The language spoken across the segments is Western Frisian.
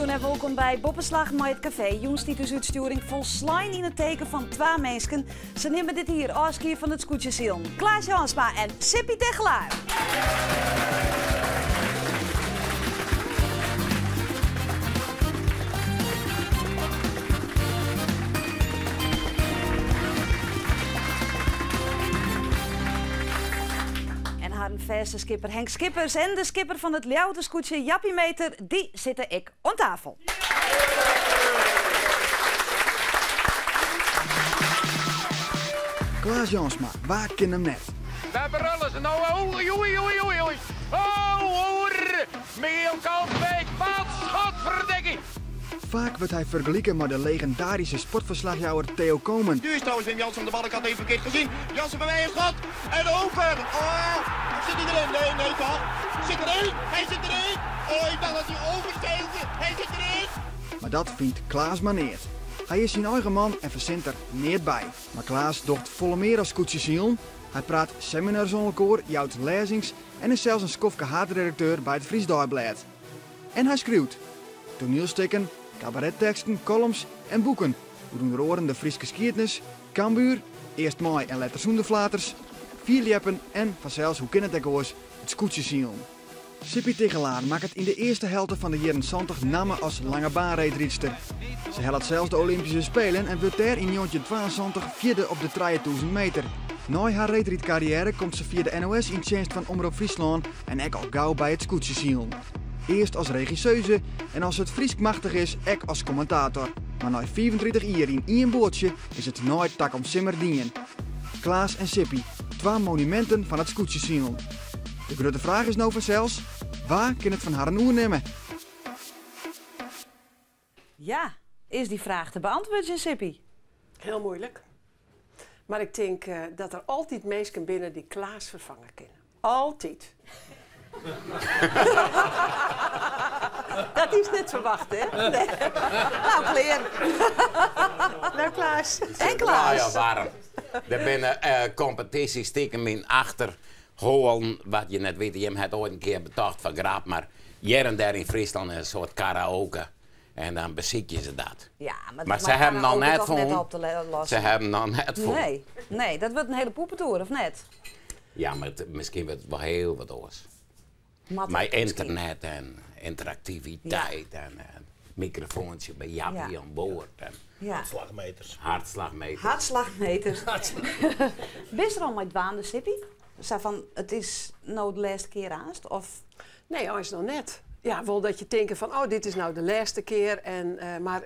Jûn en wolkom by Boppeslach mei it kafee. Jûn stiet ús útstjoering folslein yn it teken fan twa minsken. Se nimme dit jier ôfskie fan it skûtsjesilen. Klaas Jansma en Sippy Tigchelaar. En harren fêste skipper Henk Schippers en de skipper fan it Ljouwerter skûtsje Jappie Meeter, dy sitte ek oan tafel. Klaas Jansma, wa kin him net? Daar brullen ze nou. Oei, oei, oei, oei, oei. Oh, oer. Michiel Kalsbeek, wat schotverdikkie. Faak wurdt hy fergelike mei de legendaryske sportferslachjouwer Theo Koomen. Nu is trouwens Wim Jansen de bal, ik had even verkeerd gezien. Jansen bij mij een schot. En over. Oh, zit hij erin? Nee, nee toch? Zit erin? Hij zit erin. Oh, ik dacht dat hij overzeilde. Hij zit erin. Mar dat fynt Klaas mar neat. Hy is syn eigen man en fersint der neat by. Mar Klaas docht folle mear as skûtsjesilen. Hy praat seminars oan elkoar, jout lêzings en is sels in skoftke haadredakteur by it Fries Deiblêd. En hy skriuwt. Toanielstikken, kabaretteksten, kollums en boeken oer ûnder oaren de Fryske skiednis, Cambuur, earst mei en letter sûnder flaters, fierljeppen en, fansels, hoe kin it ek oars, it skûtsjesilen. Sippy Tigchelaar makket yn de earste helte fan de jierren 70 namme as langebaanreedrydster. Se hellet sels de Olympyske Spelen en wurdt dêr yn 1972 fjirde op de 3000 meter. Nei har reedrydkarriêre komt se fia de NOS yn tsjinst fan Omrop Fryslân en ek al gau by it skûtsjesilen. Earst as regisseuse en as se it Frysk machtich is ek as kommentator. Mar nei 35 jier yn ien boatsje is it nei takom simmer dien. Klaas en Sippy, twa monuminten fan it skûtsjesilen. De grutte fraach is no fansels, wa kin it fan harren oernimme? Ja, is dy fraach te beantwurdzjen, Sippy? Hiel muoilik. Mar ik tink dat der altyd minsken binne dy't Klaas ferfange kinne. Altyd. Dat is net ferwachte, hè? Nee. Nou, klear. Nou, Klaas. En Klaas. Ja, waarm. Der binne kompetysjes stikem yn achterhoalen, wat je net witte. Jim hat oait in kear betocht foar grap, mar hjir en dêr yn Fryslân is in soart karaoke. En dan besykje se dat. Ja, mar Mar dat se hawwe noch net toch net fûn. op te lossen. Se hawwe noch net fûn. Nee, nee, dat wurdt in hiele poepetoer, of net? Ja, mar it, miskien wurdt it wol hiel wat oars. Moat Mei ek miskien. ynternet en ynteraktiviteit en mikrofoantsje by Jappie Ja. oan board en Ja. Hartslachmeters. hartslachmeters. Hartslachmeters. Bist der al mei dwaande, Sippy? Sa fan, it is no de lêste kear aanst, of? Nee, eins noch net. Ja, wol dat je tinke fan, oh, dit is no de lêste kear. En, mar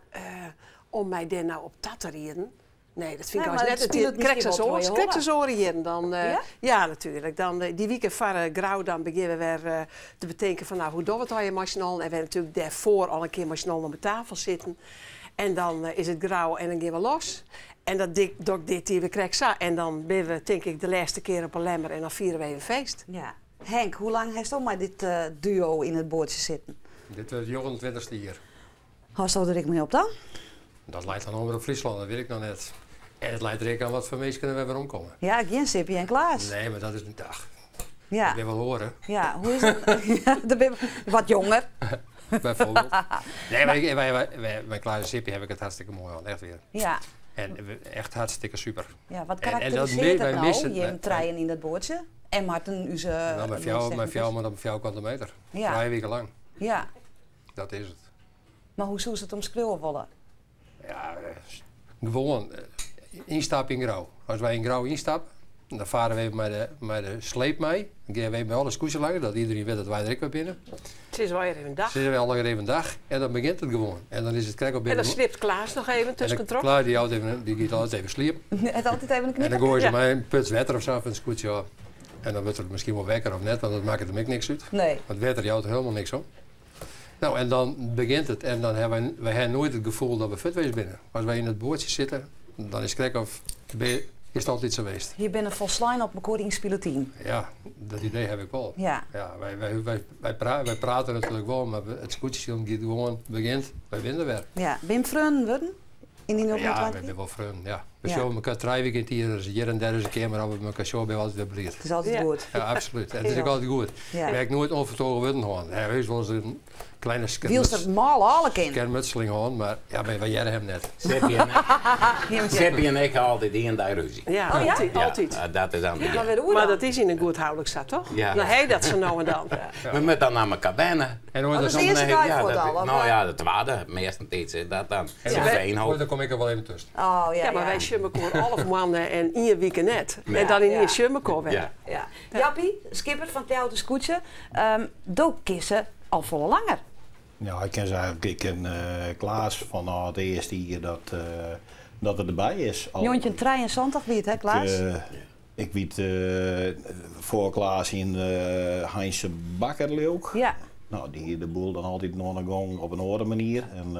om my dêr no op ta te rieden, nee, dat fyn ik Nee, eins mar net. it It spilet krekt miskien sa wol troch oars, je krekt holle. sa oare jierren. Dan, Ja? ja, natuerlik. Dan, dy wike foar Grou, dan begjinne we wer te betinken fan, no, hoe dogge we it allegear mei syn allen? En we hawwe natuerlik dêrfoar al in kear mei syn allen om de tafel sitten. En dan is it Grou en dan gean we los. En dat doch ik dit jier wer krekt sa. En dan binne we, tink ik, de lêste kear op 'e Lemmer en dan fiere we even feest. Ja. Henk, hoe lang hasto mei dit duo yn it boatsje sitten? Dit wurdt it njoggenentweintichste jier. Hâldsto der ek mei op dan? Dat leit oan Omrop Fryslân, dat wit ik noch net. En it leit der ek oan wat foar minsken der wer weromkomme. Ja, gjin Sippy en Klaas. Nee, mar dat is in dach. Ja. Dat binne wol oaren. Ja, hoe is it? Ja, dat binne wat jonger. Bijvoorbeeld. Nee, mar ik, wy, wy, mei Klaas en Sippy haw ik it hartstikke moai hân, echt wier. Ja. En echt hartstikke super. Ja, wat En dat karakterisearret wy dat no, misse jim trijen yn dat boatsje? En Marten, ús Nou, mei fjouwer man op in fjouwerkante meter. Ja. Trije wiken lang. Ja. Dat is it. Mar hoe soest it omskriuwe wolle? Ja, gewoan ynstappe yn Grou. As wy yn Grou ynstappe, dan fare we even mei de sleep mei. Dan gean we even by alle skûtsjes langs, dat iedereen wit dat wy der ek wer binne. Sizze wy even dag. Sizze wy allegear even dag en dan begjint it gewoan. En dan is it krekt op En dan sliept Klaas noch even tuskentroch. Klaas dy jout even, dy giet altyd even sliepen. Hat altyd even in En dan knipper. goaie se Ja. mei in puts wetter of sa fan it skûtsje ôf. En dan wurdt er miskien wol wekker of net, want dat makket him ek niks út. Nee. Want wetter jout er hielendal niks om. Nou, en dan begjint it. En dan hawwe wy, wy hawwe noait it gefoel dat we fuort west binne. As wy yn it boatsje sitte, dan is it krekt of is it altyd sa west. Je binne folslein op mekoar ynspile team. Ja, dat idee haw ik wol. Ja. Ja, wy prate natuerlik wol, mar it skûtsjesilen giet gewoan, begjint, wy binne der wer. Ja, binne freonen wurden yn dy Ja, 29 wy binne wol freonen, ja. We sjogge elkoar trije wike yn it jier, dus hjir en dêr ris in kear, mar as we elkoar sjogge binne we altyd wer bliid. It is altyd goed. Ja, absolút. En it is ek altyd goed. We ha ek noait ûnfertoge wurden hân. Hy hat heus wolris in kleine Wylst er mâl âle kin. skermutseling hân, mar ja, wy hearre him net. Sippy en ik ha altyd ien dei rúzje. Ja, oh, ja? Altyd. Ja, dat is aan het Maar wer oer Maar dan? dat is yn in goed houlik sa, toch? Ja. Dan ha je dat sa no en dan. We moatte dan nei elkoar wenne. En Oh, oait dat is dan de earste dei ja, fuort dat- al, of Nou wat? ja, de twadde, meastentiids is dat dan. En Ja. Veenhoop. Dan kom ik er wol even tusken. Oh, ja, Ja, mar ja. wy sjogge mekoar 11 moanne en ien wike net. En dan yn Ja. ien sjogge mekoar wer. Ja. Ja. Jappie, skipper fan it Ljouwerter Skûtsje, do kenst se al folle langer. Ja, ik ken se eigentlik, ik ken Klaas fanôf it earste jier dat, dat er derby is. Al, 1973 wie it, hè, Klaas? Ik, ik wie foar Klaas yn Heinze Bakker leau ik. Ja. No, dy hie de boel dan altyd oan 'e gong op in oare manier. En,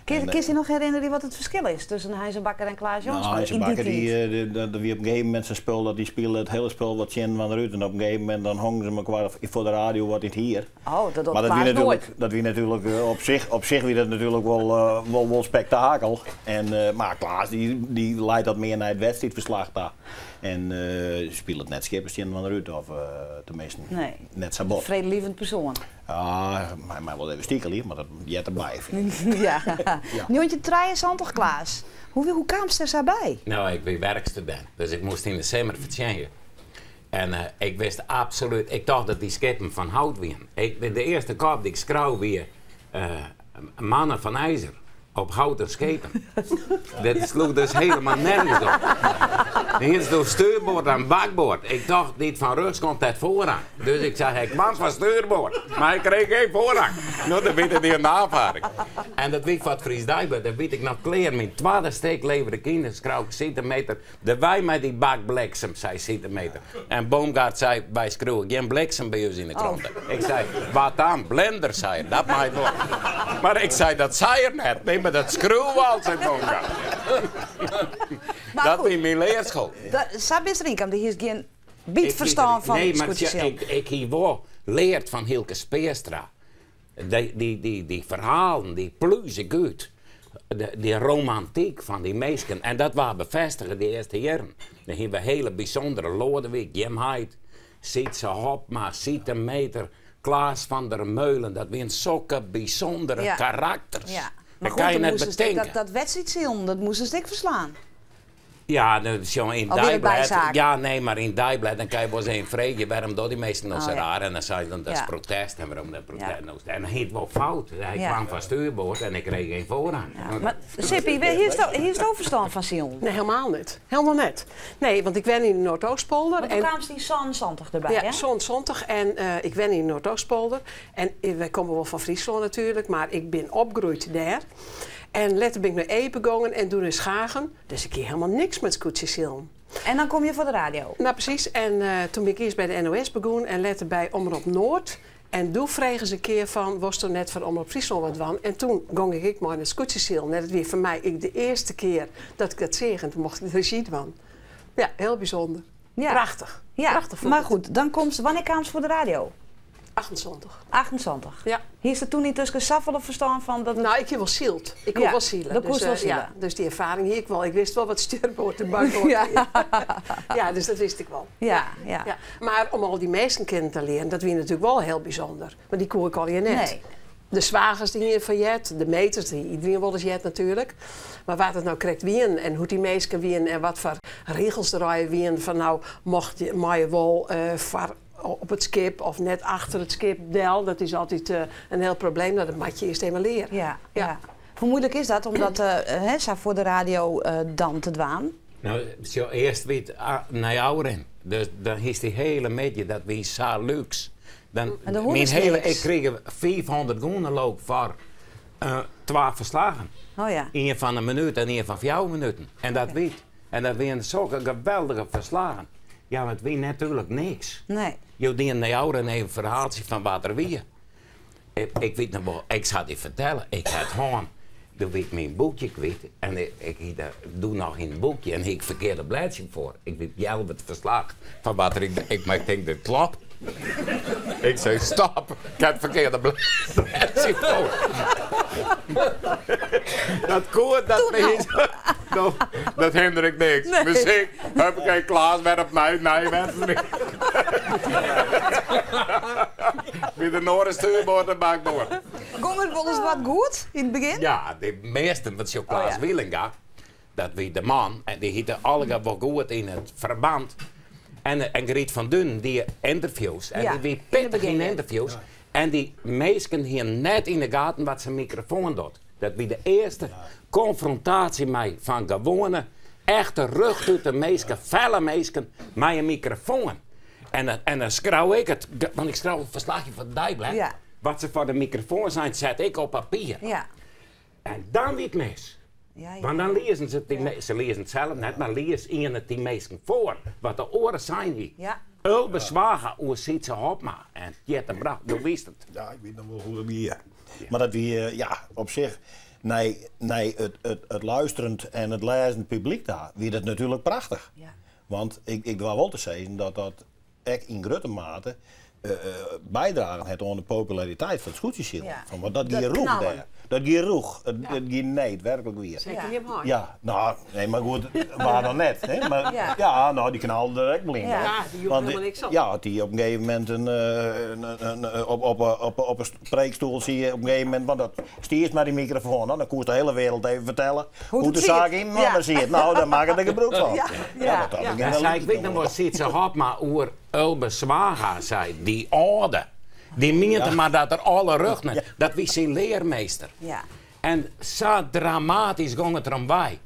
Kinst dy noch herinnerje wat it ferskil is tusken Heinze Bakker en Klaas No, Jansma Heinze yn dy Bakker, dy, tiid? dat wie op in gegeven momint sa'n spul dat dy spile it hiele spul wat tsjin inoar út. En op in gegeven momint dan hongen se mekoar foar de radio wat yn it hier. Oh, dat docht Mar dat wie Klaas natuerlik, noait. dat wie natuerlik op sich, op sich wie dat natuerlik wol, wol, wol spektakel. En, mar Klaas dy, dy leit dat mear nei it wedstriidferslach ta. En spilet net skippers tsjin inoar út, of teminsten Nee. net sa bot. Fredelievend persoan. Ja, hy mei wol even stikelje, mar dat heart derby, fyn ik. Ja. 1973, Klaas. Hoe, hoe kaamst der sa by? No, ik wie wurkstudint, dus ik moast yn de simmer fertsjinje. En ik wist absolút, ik tocht dat dy skippen fan hout wienen. Ik, de earste kop dy't ik skreau wie Mannen van IJzer op houten skepen. Dat sloech dus hielendal nergens op. Hienen se stuurboard en bakboard. Ik tocht, dy't fan rjochts komt, hat foarrang. Dus ik sei, ik kwam fan stuurboard, mar ik krige gjin foarrang. No, dan wit it in aanvaring. En dat wie foar it Fries Deiblêd, dat wit ik noch klear. Myn twadde stik levere ik yn, dan skreau ik Siete Meter. De wei mei dy bak bliksem, sei Siete Meter. En Boomgaard sei, wy skriuwe gjin bliksem by ús yn de krante. Ik sei, wat dan? Blinder, sei er, dat mei wol. Mar ik sei, dat sei er net. Nee, mar dat skriuwe we al, sei Boomgaard. Mar Dat goed, wie myn learschool. Sa bist deryn kaam, do hiest gjin byt ferstân fan Nee, mar skûtsjesilen. ik hie wol leard fan Hylke Speerstra. Dy ferhalen, dy plús ik út. Dy romantyk fan dy minsken. En dat waard befêstige dy earste jierren. Dan hiene we hiele bysûndere Loadewyk, Jim Heit, Sietse Hopma, Siete Meter, Klaas van der Meulen. Dat wiene sokke bysûndere karakters. Ja. Maar Dat goed, kan je dan net moasten se betinke. dat wedstriidsilen, dat moasten se ek ferslaan. Ja, no, sjoch, yn Of wie dat Deiblêd. bysaak? Ja, nee, mar yn Deiblêd, dan kinne je wolris even freegje wêrom dogge dy minsken no Oh, sa ja. raar. En dan sei se dan, dat is protest. En wêrom dat protest? No, en hy hie it wol fout. Hy kwam fan stuurboard en ik krige gjin foarrang. Ja. Mar Sippy, wêr hiest do ferstân fan silen? Nee, helemaal net. Helemaal net. Nee, want ik wen yn de Noardoostpolder. Want do kaamst yn 77 derby, Ja, hè? 77. En ik wen yn de Noardoostpolder. En wy komme wol fan Fryslân natuerlik, mar ik bin opgroeid dêr. En letter bin ik nei Epe gongen en doe nei Schagen. Dus ik hie hielendal niks mei skûtsjesilen. En dan komme je foar de radio? No, presys. En doe bin ik earst by de NOS begûn en letter by Omrop Noard. En doe fregen se in kear fan, wolsto net foar Omrop Fryslân wat dwaan? En doe gong ik ek mei nei it skûtsjesilen. En dat wie foar my ek de earste kear dat ik dat seach. En doe mocht ik de rezjy dwaan. Ja, hiel bysûnder. Prachtich. Prachtich fûn Maar ik it. goed, dan komst, wannear kaamst foar de radio? 78. 78. Ja. Hiest der doe yntusken safolle ferstân fan dat it No, ik hie wol syld. Ik koe wol sile. Do koest Dus, wol sile. ja, dus dy erfaring hie ik wol. Ik wist wol wat stuurboard en bakboard wie. Ja, dus dat wist ik wol. Ja. Mar om al dy minsken kennen te learen, dat wie natuerlik wol hiel bysûnder. Want dy koe ik allegear net. Nee. De swagers dy hiene fan heard, de meters, dy hie iderien wolris heard natuerlik. Mar wa't it no krekt wienen en hoe't dy minsken wienen en wat foar rigels der allegear wienen fan no mocht je, mei je wol foar op it skip of net achter it skip del. Dat is altyd in hiel probleem. No, dat moatte je earst even leare. Hoe muoilik is dat om dat hè, sa foar de radio dan te dwaan? No, sjoch, earst wie it nei ôfrin. Dus dan hiest dy hiele middei, dat wie sa lúks. Dan, En dan hoege myn se hiele, niks. ik krige 500 gûne leau ik foar twa ferslaggen. Ien fan in minút en ien fan 4 minuten. En dat wie it. En dat wiene sokke geweldige ferslaggen. Ja, mar it wie natuerlik niks. Nee. Jo dienen nei ôfrin even in ferhaaltsje fan wat der wie. Ik wit noch wol, ik sil dy fertelle, ik ha it hân. Doe wie ik myn boekje kwyt en ik hie dêr doe noch yn it boekje en hie ik ferkearde blêdsje foar. Ik wie healwei it ferslach fan wat der, ik, mar ik tink, dit kloppet. Ik sei, stop, ik ha it ferkearde bledsje foar. Dat koe, dat no, dat hindere ik niks. Muzyk, huppakee, Klaas wer opnij, nije wedstriid. By de oare stuurboard en bakboard. Gong it wolris wat goed yn it begjin? Ja, de measten, want sjoch Klaas Wielinga, Dat wie de man en dy hie allegear wol goed yn it ferband. En, en Griet van Dunen die ynterviews. En dy wie pittich yn ynterviews. En dy minsken hienen net yn de gaten wat sa'n mikrofoan docht. Dat wie de earste konfrontaasje mei fan gewoane, echte rjochtút minsken, felle minsken mei in mikrofoan. En, en dan skriuw ik it, want ik skriuw in ferslachje foar it deiblêd. Wat se foar de mikrofoan sein, set ik op papier. En dan wie it mis. Want dan liezen se it, se liezen it sels net, mar lies ien it dy minsken foar, wat de oare sein hie. Ulbe Zwaga oer Sytze Hopma en Tjitte Bracht, do wist it. Ja, ik wit noch wol hoe't it wie. Mar dat wie, ja, op sich, nei, nei it, it, it luisterend en it lêzend publyk ta, wie dat natuerlik prachtich. Want ik, ik doar wol te sizzen dat dat ek yn grutte mate bydragen hat oan de populariteit fan it skûtsjesilen. Fan, want dat gie rûch dêr. Dat gie rûch. It gie need, werklik wier. Seker jim heit. Ja, no, nee, mar goed, wa dan net, hè? Mar ja, no, dy knalde der ek blind. Ja, dy joech helemaal niks op. Ja, as dy op in gegeven momint in, op, op, op in spreekstoel siet, op in gegeven momint, want dat stiest mei dy mikrofoan, no, dan koest de hiele wereld even fertelle hoe't de saak yn inoar siet. No, dêr makke er gebrûk fan. Ja, ja. Sei, ik wit noch wol, Sytze Hopma oer Ulbe Zwaga sei, dy âlde, dy miende mar dat er alle rjochten hie. Dat wie syn learmeester. En sa dramatysk gong it derom wei.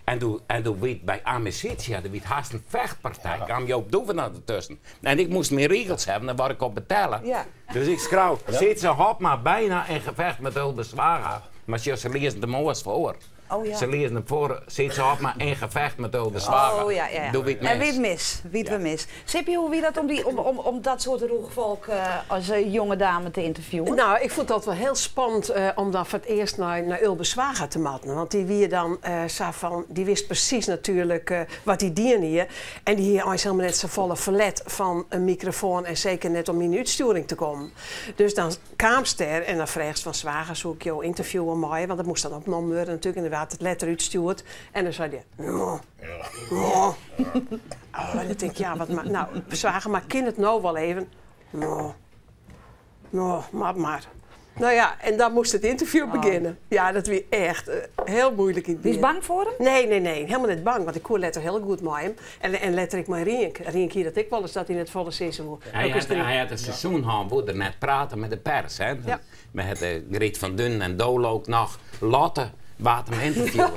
En doe, en doe wie it by Amicitia, doe wie it hast in fechtpartij, kaam Joop Doevena dertusken. En ik moast myn rigels hawwe, dêr waard ik op betelle. Dus ik skreau, Sytze Hopma bijna in gevecht met Ulbe Zwaga. Mar sjoch, se liezen it him oars foar. Oh, ja. Se liezen him foar, Sytze Hopma in gevecht met Ulbe Zwaga. Oh, ja, ja. Doe wie it mis. En wie it mis. Wie it wer mis. Sippy, hoe wie dat om, dy, om, om, om dat soart rûch folk as jonge dame te ynterviewen? No, ik fûn dat wol hiel spannend om dan foar it earst nei, nei Ulbe Zwaga te moatten. Want dy wie dan sa fan, dy wist presys natuerlik wat hy dien hie. En dy hie eins helemaal net safolle ferlet fan in mikrofoan en seker net om yn de útstjoering te kommen. Dus dan kaamst dêr en dan fregest fan Zwaga, soe ik jo ynterviewe meie? Want dat moast dan opnommen wurde natuerlik en dan waard it letter útstjoerd. En dan sei dy, no, no. Oh, en dan tink ik, ja, wat no, Zwaga, mar kin it no wol even? No. No, moat mar. No ja, en dan moast it ynterview begjinne. Ja, dat wie echt hiel muoilik yn it Wiest begjin. bang foar him? Nee, nee, nee, helemaal net bang, want ik koe letter hiel goed mei him. En, en letter ek mei Rienk. Rienk hie dat ek wolris, dat hy net folle sizze woe. Hy hat, hy hat in seizoen hân woe er net prate mei de pers. Hè? Ja. We hat Griet van Dunen en Dolo ook noch Lotte waard him ynterviewd.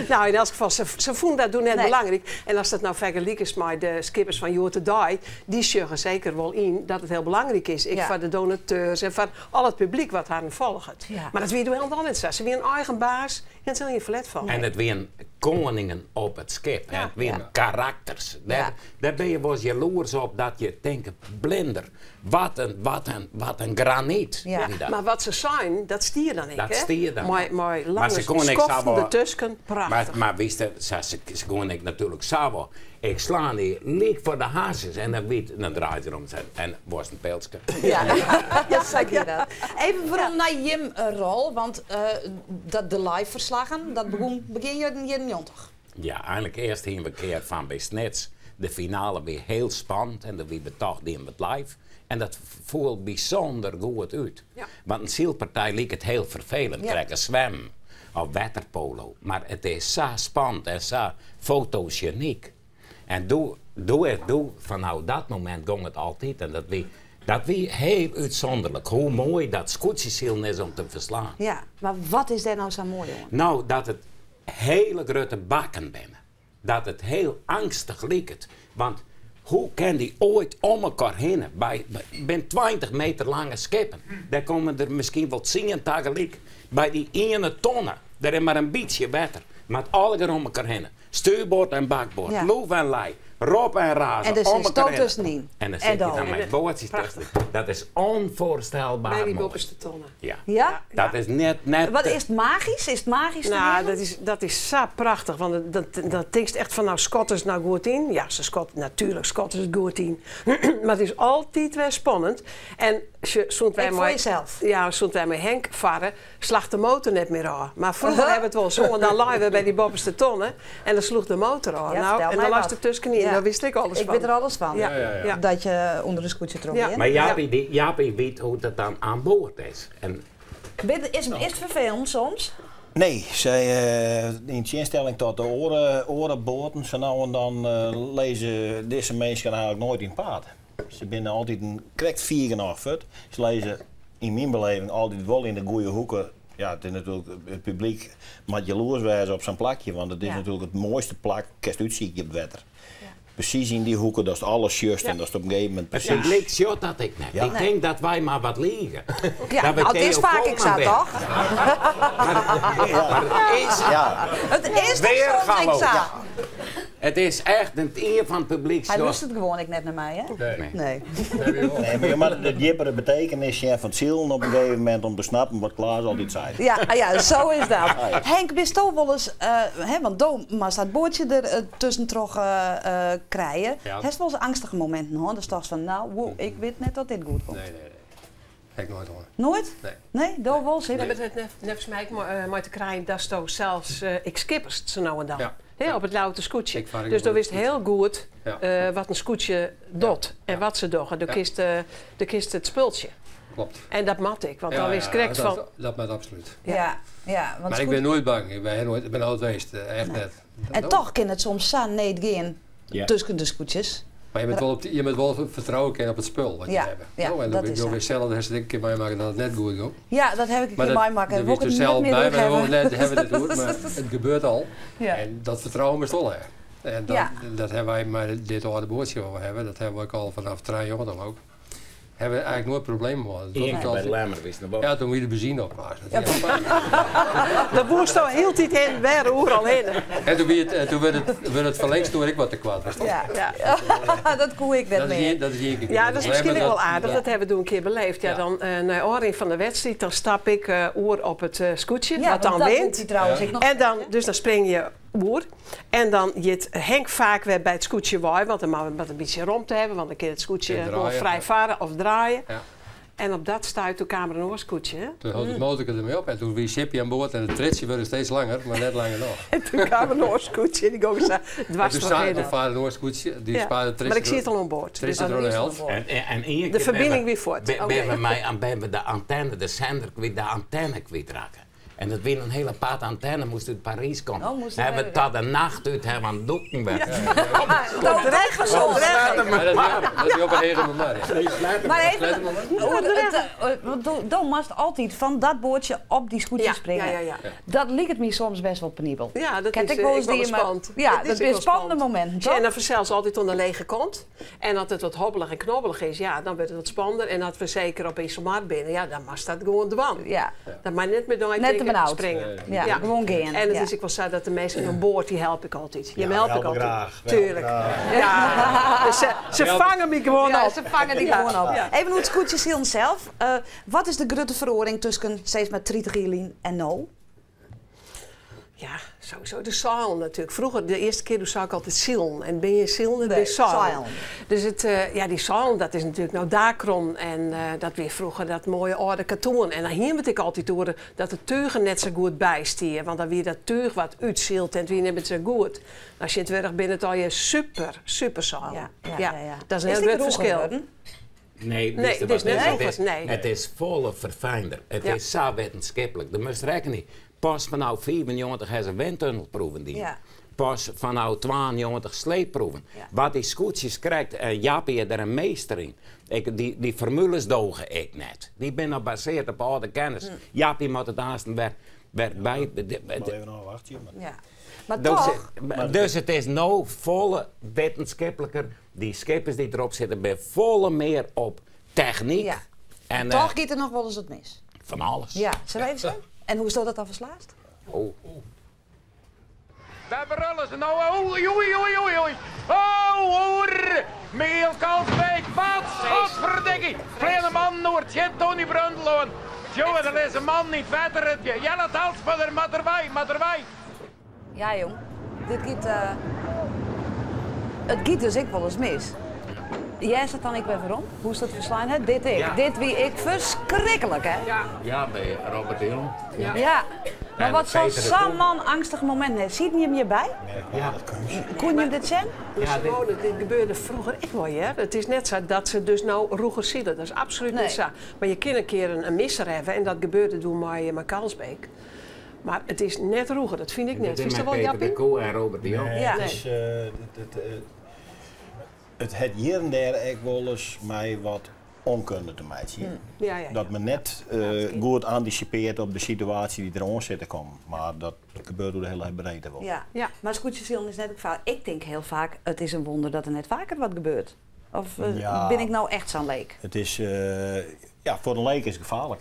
No, yn elts gefal, se, se fûnen dat doe net Nee. belangryk. En ast dat no fergelikest mei de skippers fan hjoed-de-dei, dy sjogge seker wol yn dat it hiel belangryk is, ek foar de donateurs en foar al it publyk wat harren folget. Mar dat wie doe hielendal net sa. Se wienen eigen baas, hiene der gjin ferlet fan. En it wienen koningen op it skip. It wienen karakters. Dêr, dêr binne je wolris jaloers op dat je tinke, blinder, wat in, wat in, wat in granyt. Ja. Wie dat. Mar wat se seinen, dat stie dan ek, Dat hè? stie dan. Mei, mei Mar lange se koene ek sa skoften wol- dertusken, Mar, prachtich. mar wist, sa, se, se koene ek natuerlik sa wol. Ik slaan dy lyk foar de harsens en dan wie dan draait er om en worst in pilske. Ja, ja, sa gie dat. Even werom nei jim rol, want dat de live ferslaggen, dat begûn begjin jierren 90. Ja, eigenlik earst hiene we kear fan by Snits. De finale wie hiel spannend en doe wie betocht diene we it live. En dat foel bysûnder goed út. Want in sylpartij liket hiel ferfelend, krekt as swimmen of wetterpolo. Mar it is sa spannend en sa fotosjenyk. En doe, doe, doe, fanôf dat momint gong it altyd. En dat wie, dat wie hiel útsûnderlik, hoe moai dat skûtsjesilen is om te ferslaan. Ja, mar wat is dêr no sa moai oan? No, dat it hiele grutte bakken binne. Dat it hiel eangstich liket. Want hoe kin dy oait om elkoar hinne? By, bin 20 meter lange skippen. Dêr komme der miskien wol tsien tagelyk. By dy iene tonne, dêr is mar in bytsje wetter. Moat allegear om elkoar hinne. Stuurboard en bakboard, Ja. loef en lij. Rob en razen. En der om sit elkaar sto heen. tussenyn. En dan En zit je dan. dan met boordjes tussen. Dat is onvoorstelbaar Bij die mooi. boppenste tonnen. Ja. Ja? Dat is net, net. Wat is het magisch? Is het magisch te Nou, wereld? dat is zo prachtig. Want dat denkt echt van, nou, Scott is nou goed in. Ja, ze Scott, natuurlijk, Scott is het goed in. Maar het is altijd weer spannend. En ze, stond wij Ik voor met- jezelf. Ja, stond wij met Henk varen, slacht de motor net meer aan. Maar vroeger hebben we het wel zo. En dan laaien we bij die boppenste tonnen. En dan sloeg de motor aan. Ja, nou, vertel en mij dan las wat. de tussenin. Ja. Daar wist ik alles Ik van. weet er alles van. Ja. Ja, ja, ja. Ja. Dat je onder de scootje trok. Ja. in. Maar Jaapie, die, Jaapie weet hoe dat dan aan boord is. En Is het vervelend soms? Nee, zij, in tegenstelling tot de orenboten, ze nou en dan lezen deze mensen eigenlijk nooit in paard. Ze zijn altijd een correct 4,5 voet. Ze lezen in mijn beleving altijd wel in de goede hoeken. Ja, het is natuurlijk het publiek moet jaloers wijzen op zijn plakje, want het is Ja. natuurlijk het mooiste plak, kerst uitziekje op het wetter. Precies in die hoeken, dat is alles juist en dat is op een gegeven moment het precies. publiek ziet dat ik net. Ja. Ik denk dat wij maar wat liegen. Ja, Dat we nou, het is Theo vaak ik Koolman zat, ben. toch? Maar het is, Ja, Het is toch Weer soms ik galop. zat. Ja. het is echt een eer van het publiek. Hij zoals- lust het gewoon ik net naar mij, hè? Nee. Nee. Nee, wel. nee, maar je moet de diepere betekenis ja, van het zielen op een gegeven moment om te snappen wat Klaas altijd zei. Ja, ah ja, zo is dat. Henk, wist toch wel eens, hè, want do maar staat boordje er tussen toch krijgen. Ja. Heb je wel eens angstige momenten hoor? Dan staat van, nou, wow, ik weet net dat dit goed komt. Nee, nee, nee. Heb ik nooit hoor. Nooit? Nee. Nee, do wel zitten. Nee, maar het heeft nefs mij ook maar te krijgen dat zo zelfs ik skipperst zo nou en dan. Ja. Hè, op het louter scootje. Ik vaar ook Dus op dan het wist heel goed Ja. wat een scootje doet en Ja. wat ze doen. De Ja. kist, de kist het spultje. Klopt. En dat mat ik, want Ja, dan wist ja, correct dat, van. Dat maakt absoluut. Ja, ja. Want Maar ik scoot- ben nooit bang. Ik ben, nooit, ik ben altijd geweest. Echt net. En toch kan het soms zo niet gaan Ja. tussen de scootjes. Maar je bent wel, op, je bent wel vertrouwen kennen op het spul wat je Ja, hebt. ja, Nou, en dat dan ben is ik zo. weer zelf dat ik een keer meemaken dat het net goed gaat. Ja, dat heb ik een Maar keer dat, meemaken. dat Wil ik wist het er niet zelf meer bij, terug maar we hebben. net hebben we het goed, maar het gebeurt al. Ja. En dat vertrouwen is wel hè. En dat, Ja. dat hebben wij met dit oude boordje wat we hebben, dat hebben we ook al vanaf trein jongen dan ook. Hebben we eigenlijk nooit problemen gehad. Dat Eén was keer bij altijd- Lemmer wist nog wel. Ja, toen moet je de benzine op was. Dat is heel fijn. De woest al heel tijd heen, weer overal heen. En toen, werd het, en toen werd het, werd het verlengd toen ik wat te kwaad was. Ja. dat koe ik net Dat is, meer. niet, dat is niet één keer. Ja, dat is misschien ook wel aardig. Ja. Dat hebben we toen een keer beleefd. Ja, Ja. dan naar oorlog van de wedstrijd, dan stap ik oer op het scootje, Ja, wat dan want dat wint. doet hij trouwens. Ja. Ik nog En dan, dus dan spring je oer. En dan jit Henk vaak weer bij het scootje waai, want dan mag wat een beetje rond te hebben, want dan kan het scootje En gewoon draaien, vrij ja. varen of draaien. Ja. En op dat stuit toen kwam er een oorskoetje. hè? Toen had het motor ermee op en toen wie Sippy aan boord en het tritsje werd steeds langer, maar net langer nog. En toen kwam er een oorskoetje en die ging zo En dwars toen doorheen. toen vaarde een oorskoetje, die Ja. spaarde het tritsje Maar ik zie het door- al aan boord. Dus tritsje door de helft. En één keer De verbinding ben we- weer voort. Ben, Oké. ben we mij aan ben we de antenne, de zender kwijt, de antenne kwijtraken. En dat weer een hele paard antenne moest uit Parijs komen. Oh, moest dat hebben we tot de nacht uit hebben aan het doeken werd. Dat terecht soms. Ja, dat is op een gegeven moment. ja. Maar even, Let hem maar. hoe het, want dan moest altijd van dat boordje op die scootje Ja, springen. ja, ja, ja. Dat liep het me soms best wel penibel. Ja, dat Kent is ik wel eh, eens ik wel die, maar- spannend. Ja, Het dat is is ook wel spannende momenten, Ja, toch? en dan zelfs altijd onder lege kont. En als het wat hobbelig en knobbelig is, ja, dan wordt het wat spannender. En dat we zeker op Iselmar binnen, ja, dan mag dat gewoon dwan. Ja, Dat maar net met Net te benauwd. springen. ja, gewoon gaan. En het ja. is ik wel zo dat de mensen aan boord, die help ik altijd. Je Ja, help ik helpen altijd. graag, we helpen Tuurlijk. graag. Ja. Dus ze vangen me gewoon Ja, op. ze vangen die Ja. gewoon op. Ja. Even hoe het scootjes heel zelf. Wat is de grote verhoring tussen steeds met 30 en no? Ja, sowieso de zaal natuurlijk. Vroeger, de eerste keer toen zag ik altijd zielen. En ben je zielen, dan ben Nee, je zaal. zaal. Dus het, ja, die zaal, dat is natuurlijk nou dakron. En dat weer vroeger dat mooie oude katoen. En dan hier moet ik altijd horen dat de teugen net zo goed bijstier. Want dan weer dat teug wat uitzielt en het weer niet zo goed. Als je het werk binnen, dan je super, super zaal. Ja, ja, ja, ja. Dat is een Is heel die groot droger verschil. geworden? Nee, Nee, wist je het is wat net het zo is? goed, nee. Het is volle verfijnder. Het Ja. is zo wetenschappelijk. De moest rekenen. Pas vanaf 94 hebben ze windtunnelproeven die. Ja. Pas vanaf 92 sleepproeven. Ja. Wat die scootjes krijgt, en Jaapie is er een meester in. Ik, die formules dogen ik net. Die ben gebaseerd op oude kennis. Hm. Jaapie moet het aanstaan werd, werd bij. Maar even nog wachten. maar- Ja. Maar Dus, toch, dus het is nou volle wetenschappelijker. Die schippers die erop zitten, ben volle meer op techniek. Ja. En toch gaat er nog wel eens wat mis. van alles. Ja, zullen we even zien? En hoe is dat dan verslaafd? Oh. Daar brullen ze nou. Oei, oei, oei, oei, oei. Oh, oer. Michiel Kalsbeek, wat godverdikkie. Vleene man Noord, shit, Tony Brundloon. Jongen, er is een man niet verder. Jelle Talsma, maar erbij, maar erbij. Ja, jong. Dit giet, it giet dus ek wolris mis. Jij zat dan ik weer waarom? Hoe is dat ferslein? Hè? Dit ik. Ja. Dit wie ik ferskriklik, hè? Ja. Ja, by Robert de Jong. Ja. Maar En wat zo'n Peter de zo'n Koe. man angstig moment heeft. Ziet je hem hierbij? Ja. Kon je hem dit zien? Maar Ja, dit- Simone, dit gebeurde vroeger ek wol, hè? It is net sa dat se dus no rûger sile. Dat is absolút Nee. net sa. Mar je kinne in kear in misser hawwe en dat gebeurde doe mei Kalsbeek. Mar it is net rûger, dat fyn ik net. Dit is Fynst met dat wol, Peter de Jappie? Koe en Robert de Jong. Nee, Ja. het is, it hat hjir en dêr ek wolris mei wat ûnkunde te meitsjen. Ja. Dat men net goed antisipearret op de situaasje dy't deroan sit te kommen. Mar dat gebeurt oer de hiele breedte wol. Ja. Ja. Mar skûtsjesilen is net it gefaar. Ik tink hiel faak, it is in wûnder dat der net faker wat gebeurt. Of bin ik no echt sa'n leek? It is, ja, foar de leek is it gefaarlik.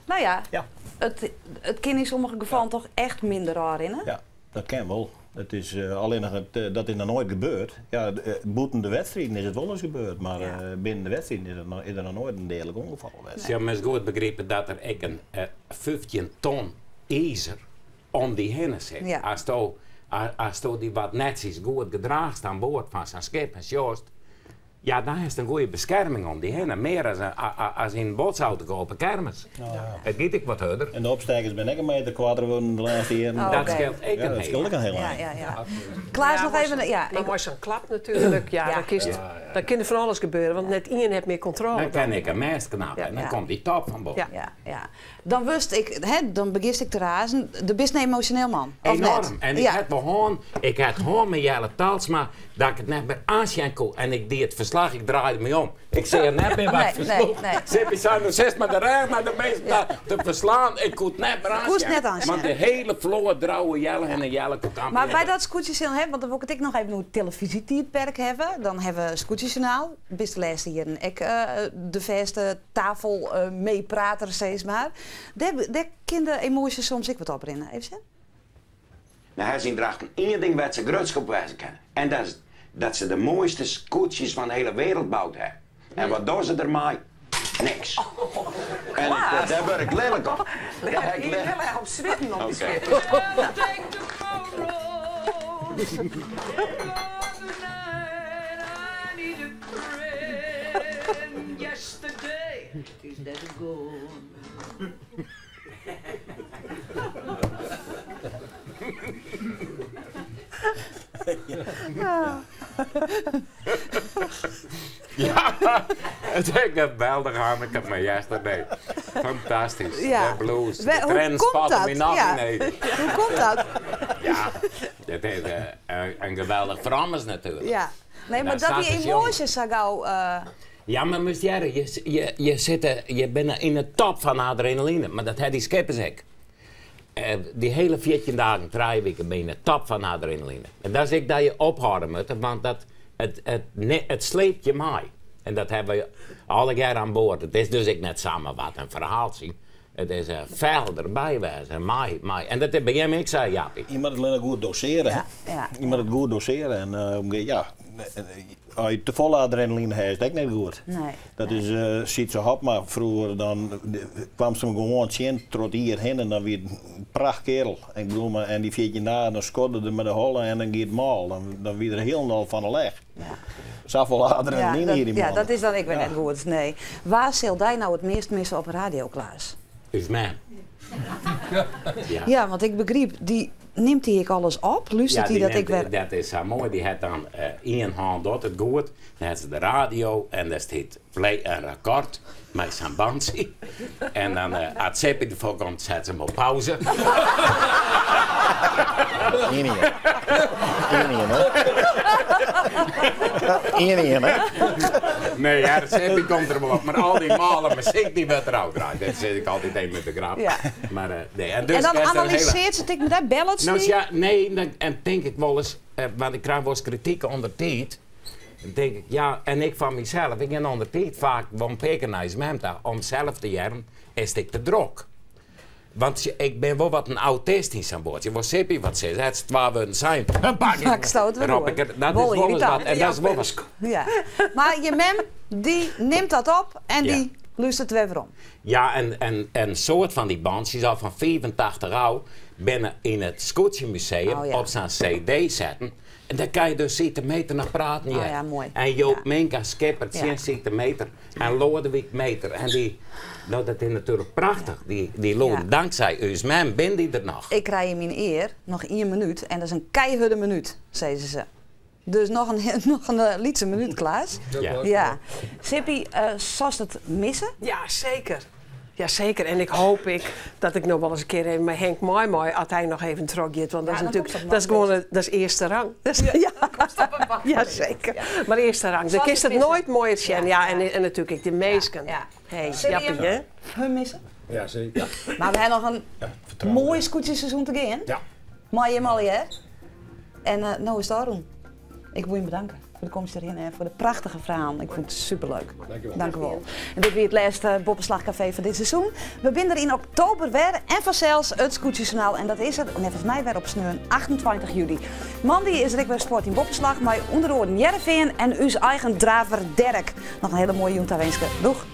No ja, Ja. it kin yn sommige gefallen toch echt minder ôfrinne? Ja, dat kin wol. It is allinnich, dat is noch noait gebeurd. Ja, bûten de wedstriden is it wolris gebeurd, mar binnen de wedstriden is der noch noait in deadlik ûngefal west. Se moatst goed begripe dat der ek in 15 ton izer om dy hinne sit. Asto dy wat netsjes goed gedraachst oan board fan sa'n skip en sjochst, ja, dan hast in goede beskerming om dy hinne. Mear as yn in botsauto op 'e kermis. It giet ek wat hurder. En de opstekers binne ek in meter koarter wurden de lêste jierren. Oh, Dat oké. skeelt ek Ja, in dat hiel skeelt ek in hiel Ja, ein. ja. Klaas, Ja, noch mar even, ja, Mar ik- mei sa'n klap natuerlik, ja, dan kinst, dan kin der fan alles gebeure, want net ien hat mear kontrôle. Dan kin ik in mêst knappe en dan komt dy top fan boppe. Ja, ja. Dan wurdst ik, hè, dan begjinst ek te razen. Do bist in emosjoneel man, of Enorm. net? En ik ha wol hân, ik ha hân mei Jelle Talsma dat ik it net mear oansjen koe. En ik die it ferslach, ik draaide my om. Ik seach net mear wat Nee, ik fersloech. nee, nee. Sippy sei, no sitst mei de rêch nei de minsken ta te ferslaan. Ik koe it net mear Koest oansjen. net oansjen. Want de hiele float drouwe Jelle en de Jelle koe kampen. Mar by dat skûtsjesilen, hè, want dan wol ik it ek noch even oer it telefyzjetiidperk hawwe. Dan hawwe we Skûtsjesjoernaal. Bist de lêste jierren ek de fêste tafel meeprater, sis mar. Dêr kin de emoasje soms ek wat oprinne. Even sjen. No, hawwe se yn Drachten ien ding wêr't se grutsk op wêze kinne. En dat is dat se de moaiste skûtsjes fan de hiele wereld boud hawwe. En wat dogge se dermei? Niks. En dêr wurd ik lilk op. Ja, ik Hiel erch op switten op dy Oké. skippen. Take tomorrow. Love night, I need a friend. Yesterday is never gone. Ja, it is geweldich, Hanneke, mar yesterday. Fantastysk. Ja. De blues. De Hoe trend komt spat dat? my noch Ja. yn even. Hoe komt dat? Ja, dat is in geweldich frommes natuerlik. Ja. Nee, mar Dat dat dy staat dus jong. emoasjes sa gau... Ja, mar moatst hearre, je binne yn de top fan adrenaline, mar dat ha dy skippers ek. Dy hiele 14 dagen, 3 wiken, binne yn de top fan adrenaline. En dat is ek dat je ophâlde moatte, want it sleept je mei. En dat hawwe we allegear oan board. It is dus ek net samar wat in ferhaaltsje. It is in fel derby wêze, mei, mei. En dat is by jim ek sa, Jappie. Je moatte it allinnich goed dosearje. Ja, ja. Je moatte it goed dosearje. En ja, as je te folle adrenaline hast, is it ek net goed. Nee, Dat nee. is Sietse Hopma froeger, dan kaamst him gewoan tsjin troch it jier hinne en dan wie it in prachtkeardel. En ik bedoel, mar, en dy 14 dagen, dan skodde er mei de holle en dan gie it mâl. Dan wie er hielendal fan 'e leg. Safolle adrenaline hie dy man. Ja, dat is dan ek wer net goed. Nee. Wa sil dy no it meast misse op 'e radio, Klaas? Us mem. Ja. Ja, want ik begryp, dy nimt dy ek alles op? Lústeret Ja, dy dy dat ek nimt, wer? dat is sa moai. Dy hat dan ien hân docht it goed. Dan hat se de radio en dêr stiet play en record mei sa'n bantsje. En dan as Sippy derfoar komt, set se him op pauze. Ien ien. Ien ien, hè? Ien ien, hè? Nee, ja, Sippy komt der wol op. Mar al dy mâle muzyk dy wurdt derôf draaid. Dat sis ik altyd even met de grap. Ja. Mar, nee. En dus En dan best een hele analysearret se it ek met dy, bellet se No, dy? ja, nee, dan, en tink ik wolris, want ik krij wolris krityk ûnder tiid. Dan tink ik, ja, en ik fan mysels, ik gean ûnder tiid faak wol in pear kear nei mem ta om sels te hearren, is it te drok. Want ik bin wol wat in autist yn sa'n boatsje. Wol Sippy wat sizze, hat se twa wurden sein. Dan pak ik, Pak stoot wer rop oer. ik er. Dat is Wol wol ris irritant. wat. En dat is wol wat. Ja. Mar je mem, dy nimt dat op en Ja. dy lústeret wer werom. Ja, en in soad fan dy bantsjes al fan 85 ôf binne yn it Skûtsjemuseum Oh, ja. op sa'n CD setten. En dêr kin je dus Siete Meter noch praten Oh, hearre. ja, moai. En Joop Ja. Minka skipper tsjin Ja. Siete Meter en Loadewyk Meter. En dy, no dat is natuerlik prachtich, dy lûden. Ja. Tanksij ús mem bin dy der noch. Ik krij yn myn ear noch ien minút en dat is in keihurde minút, sizze se. Dus noch in lytse minút, Klaas. Ja. Ja. Sippy, silst it misse? Ja, seker. Ja, seker. En ik hoop ik dat ik noch wolris in kear even mei Henk mei mei, as hy noch even trochgiet. Want dat is Ja, dan natuerlik, komst op dat is gewoan, dat is earste rang. Dat is, ja, ja, zeker. Mar earste rang. Dan Zoals kinst het it missen. noait moaier sjen. Ja, Ja, en natuerlik ek de minsken. Ja. Hey, Sil je Jappie, hè? Hun misse? Ja, zeker. Mar we ha noch in Ja, fertrouwen. moai skûtsjeseizoen te gean. Ja. Mei jim allegear. En no is it ôfrûn. Ik wol jim betanke foar de komst hjirhinne en foar de prachtige ferhalen. Ik fûn it superleuk. Dankjewol. Dankjewol. En dit wie it lêste Boppeslach Kafee fan dit seizoen. We binne der yn oktober wer en fansels it Skûtsjejournaal. En dat is der neffens my wer op sneon 28 july. Moandei is der ek wer sport yn Boppeslach mei ûnder oaren Hearrenfean en ús eigen draver Derek. Noch in hiele moaie jûn tawinske. Doeg!